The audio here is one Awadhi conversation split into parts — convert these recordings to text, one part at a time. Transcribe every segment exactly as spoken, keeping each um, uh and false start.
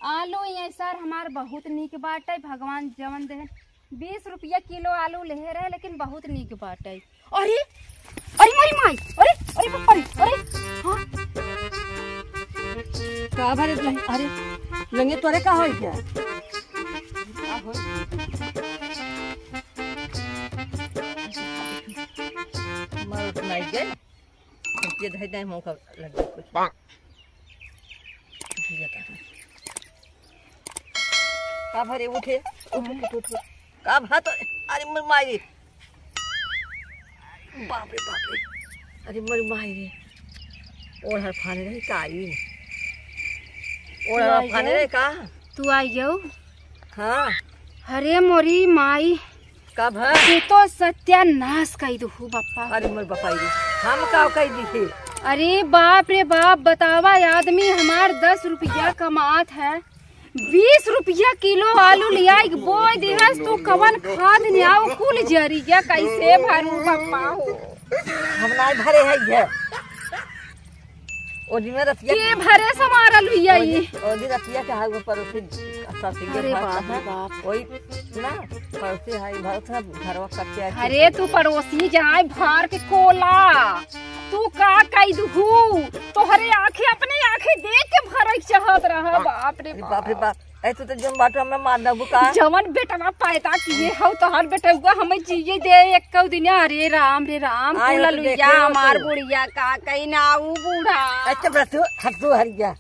आलू ये सर हमार बहुत नीक बाटे, भगवान जवन देहे। बीस रुपया किलो आलू लेहे रहे, लेकिन बहुत नीक बाटे। अरे, अरे मोरी माई, अरे, अरे पप्पा रे, अरे, हाँ। का भरे, अरे, लंगे तोरे का होई क्या? का होई? मर उठ नहीं गए। ये धई दे, मौका लग गया कुछ। उठ गया था। का भरे, उठे, उठ, उठ, उठ, उठ। का भा तो, अरे मोर माई रे। बाप रे, बाप रे। अरे मोर माई रे। ओढ़र फाने रही का आई? ओढ़र फाने रही का? तू आई गयो? हाँ। अरे मोरी माई। का भा? तू तो सत्यानाश कई दू बप्पा। अरे मोर बपाई रे, हम का कई दी? अरे बाप रे बाप, बतावा, आदमी हमार दस रुपया कमात है, बीस रुपया किलो आलू लियाई के बोई दिहस, तू कवन खाद लियाऊ, कुल जरी गया, कैसे भरू बप्पा हो? हम नाई भरे है ये। ओ दिन रतिया के भरे समारल हुई है ओ ये। दिन, ओ दिन रतिया के हाल में पड़ोसी साथी के अरे बाप रे बाप। वही ना, पड़ोसी है, भरत ना, घरवा कट के आए अरे थे। तू पड़ोसी जाए भार के कोला, तू का कई दुहू? तोहरे आँखें, अपने आँखें देख के भरे के चाहत रहा। हाँ। बाप रे अरे बाप। बाप रे बाप। ए, तू तो जौन बाटो हमें मार देबू का? जवन बेटवा पैदा किए हौ, तोहर बेटवा हमें जिए दे एक्को दिन। अरे राम रे राम, आए तू तो ललुइया देखे हो हमार तू। बुढ़िया का कहीं ना ऊ बूढ़ा। अच्छा, बस तू, हट तू हरिया।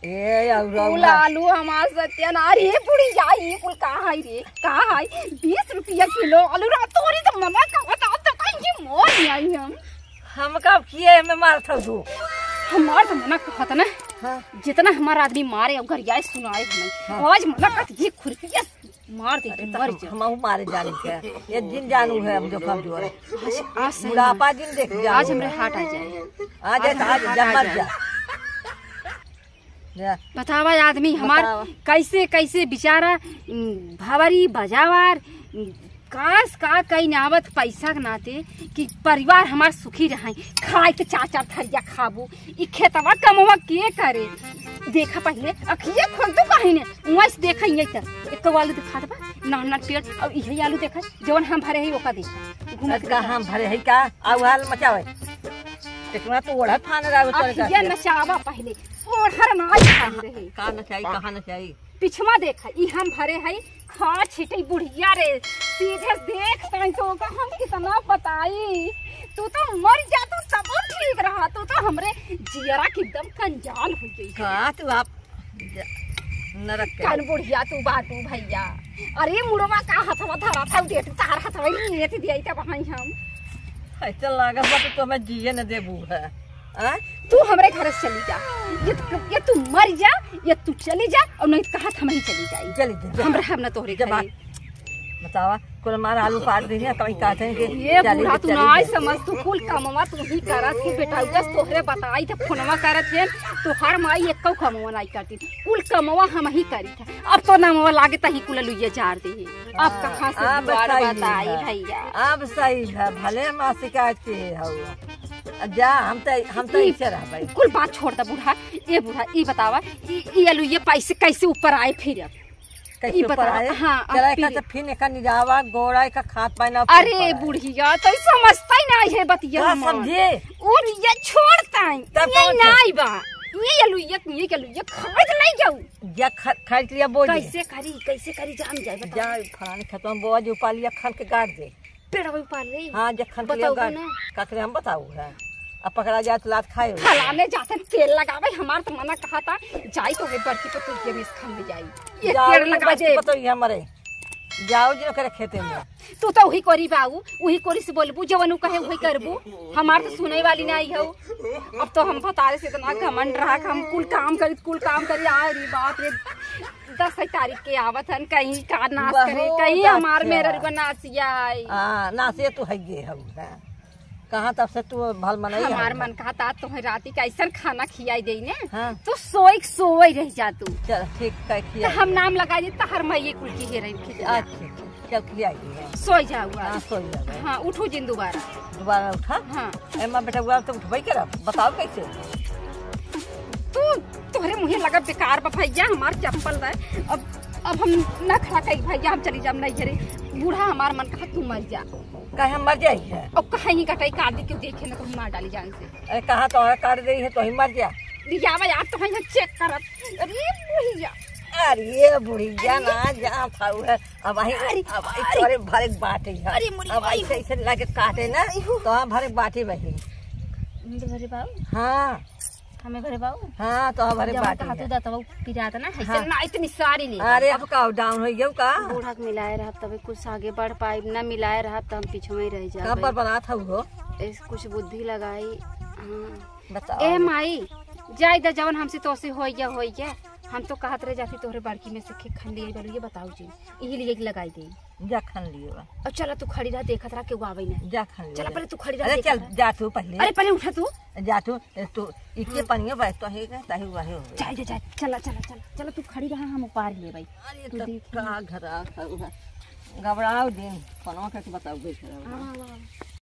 ए, अउर, तू अउर। लालू हमार सत्यानाश। अरे बुढ़िया, ई कुल का है रे? का है? बीस रुपया किलो आलू रा, तोरी तो मना कहत, अब तो कहीं के मोर नहीं आई हम। हम का किए में मारत हौ तू? हमार तो मना कहत ना। हाँ। जितना हमार आदमी मारे और गरियाए सुनाए हमें। हाँ। आज मना कहत ये खुरपिया मार दे, अरे तो मर हम, जा। हमहू मारे जानी के। ये दिन जानू है, हम जो कमजोर है। आज, आज सही बुढ़ापा में। दिन देख जाओ। आज हमरे हार्ट आ जाए। आ जाए तो आज आज हमरे हार्ट जा, आ मर जाए। जा। जा। बतावा आदमी हमार बतावा। कैसे, कैसे बेचारा, उम, भवरी बजावार, उम, कास का कई नावत पैसा के नाते कि परिवार हमार सुखी रहे, खाए के चार चार थरिया खाबू। ई खेतवा कमवा के करे? देखा पहिले, अखिए खोल तू कहीं ने, उहाँ से देखा, ये तो एक आलू दिखा देबा, ना, ना पेड़, और इहे आलू देखा, जवन हम भरे है, ओका देखा। घूमत आज का देखा। हम भरे है का? आउ हाल मचावे। इतना तो ओढ़त फान रहा है, तोरे अखिया का। नचावा पहिले, ओढ़र ना खान रहे। का नचाई, कहाँ नचाई? पिछवा देखा, ई हम भरे है, खा छिटई बुढ़िया रे, सीधे देख ताई तो का हम कितना बताई। तू तो मर जा, तू तब ठीक रहा, तू तो हमरे जियरा के एकदम कंजाल हो गई। का तू आप ज-, नरक के। कन बुढ़िया तू बाटू भैया। अरे मुड़वा का हथवा धरा था, देख तार हथवा ही लेत दिया, तब हम हम। ऐसा लागत बा कि तू हमें जिए न देबू है। आ? तू हमरे घर से चली जा, ये तू, ये तू मर जा, ये तू चली जा, और नहीं तो कहा हम ही चली जाई। चली जा, जा। हम रहब ना तोहरे जा घरे। बात। बतावा, कुल मार आलू पार देने, तो ई कहते हैं कि ये चली बूढ़ा जा, तू चली ना जा। समझ, तू कुल कमवा तू ही करत है, बेटा, उगस तोहरे बताई थे, फोनवा करत है, तोहर माई एक्को कमवा नहीं करती, कुल कमवा हम ही करी थे। अब तो नमवा लागे तही कुल लुइया जार दे। अब हाँ, कहाँ से अब दुआर सही बताई है। भैया? अब सही है, भले माँ शिकायत के हौ। अब जा, हम त, हम त ई ऐसे रहबै। कुल बात छोड़ द बूढ़ा। ए बूढ़ा, ई बतावा, ई, ई आलू ये पैसे कैसे ऊपर आए फिर अब? कैसे ई ऊपर बतावा, आए? हाँ, अब चला एका फिर से फिर एका निजावा, गोड़ा एका खात पाए ना अरे ऊपर आए। बुढ़िया, तो ई समझता ही ना है बतिया का हमार। समझे? और ये छोड़ता है, तब ये कौन नहीं बा। ये आलू ये, ये आलू ये खाद नहीं जाऊ। जा ख-, खरीद लिया बोझ। कैसे करी, कैसे करी जान जाए, बताओ। जा फलाने खेतवा में बोआ जो पालिया खन के गाड़ दे। पेड़वा उपाड़ ले। हाँ, जखन के बताओ गाड़, ना। का करे हम बताऊ है। अब पकड़ा जाए तो लात खाए हो। फलाने जाते तेल लगावे, हमार तो मना कहा था, जाई तो है बड़की पतोहिया में खन में जाई। एक जाओ पेड़ ना लगा बड़की दे। पतोहिया मरे। जाओ जो करे खेते में। तू तो वही करी बाऊ, वही करी से बोलबू, जवन उ कहे वही करबू। हमार तो सुने वाली नहीं हो। अब तो हम बतारे से इतना घमंड रहा कि हम कुल काम करी, कुल काम करी। आ रे बाप रे, दस तारीख के आवत हन, कहीं का नाश करे, बहू कहीं दस हमार है। मेहररुआ नासिया आई। हाँ, नासिया तू है ये हऊ, हाँ। कहाँ तब से तू भल मनई हमार है। मन कहा ता तोहे राती का ऐसन खाना खियाई देई ने, हाँ। तू सोई के सोई रह जा तू। चल, ठीक है, तो खिया हम दे। नाम लगा दी, तहर मैं ये कुल की हे रही खिचड़ी। अच्छा, चल खिया दे। सोई जाऊगा। हाँ, सोई जाऊगा। हाँ, उठू जिन दोबारा। दोबारा उठा? हाँ। ए माँ बेटा, हुआ तो उठबई करब, बताओ कैसे? तू, तोहरे मुँहे लगा बेकार बा भैया, हमार चप्पल रहे। अब, अब हम ना खड़ा करी भैया, हम चली जाब नैहरे। बूढ़ा हमार मन कहा तू मर जा। काहे हम मर जाई है? अब कहीं कटाई काट दी, क्यों देखे ना तो हम मार डाली जान से। अरे कहाँ तो काट दे है, तो ही मर जा। लियावा यार, तो हम चेक करब। अरे बुढ़िया। अरे ये बुढ़िया अरे। ना जा था है। अब आई, अरे, अब आई अरे। तोरे भरे बाटे है। अरे मुड़ी, अब आई अरे। ऐसे लगे काटे ना, अरे हो। तो हम भरे बाटे वही। मेरे घरे बाऊ? हाँ। हमें घरे बाऊ? हाँ, तो हम भरे जवन बाटे कहा तू है। दातवा पिरात ना है, हाँ। ना इतनी सारी ले। अरे अब का डाउन हो गयो का? बूढ़ा के मिलाए रहब तबे कुछ आगे बढ़ पाइब, ना मिलाए रहब त हम पीछे में रह जाब। का बरबरात हऊ हो? ऐसे कुछ बुद्धि लगाई। हाँ। बताओ। ए माई, जाई द जवन हमसे तोसे होइया होइया। हम तो कहत रह जाती तोहरे बड़की में से खे-, खन लिए बलू, ये बताऊ जी। इही लिए के लगाई दे। जा खन लियो। और चला तू खड़ी रह, देखत रह केहू आवे ना। जा खन लियो। चला पहले तू खड़ी रह, अरे देखत चल, रह। जा तू पहले। अरे पहले उठा तू। जा तू, ए, तू इके हाँ। पनिया बस तो है, तही वही हो। जाए, जाए, जाए। चला, चला, चला। चला तू खड़ी रह, हम उपार ले भाई। अरे तू तो देख। का घर आ, का हुआ? घबराओ दिन, फोनवा करके बताओ, भाई खराब। हाँ, हाँ, हाँ।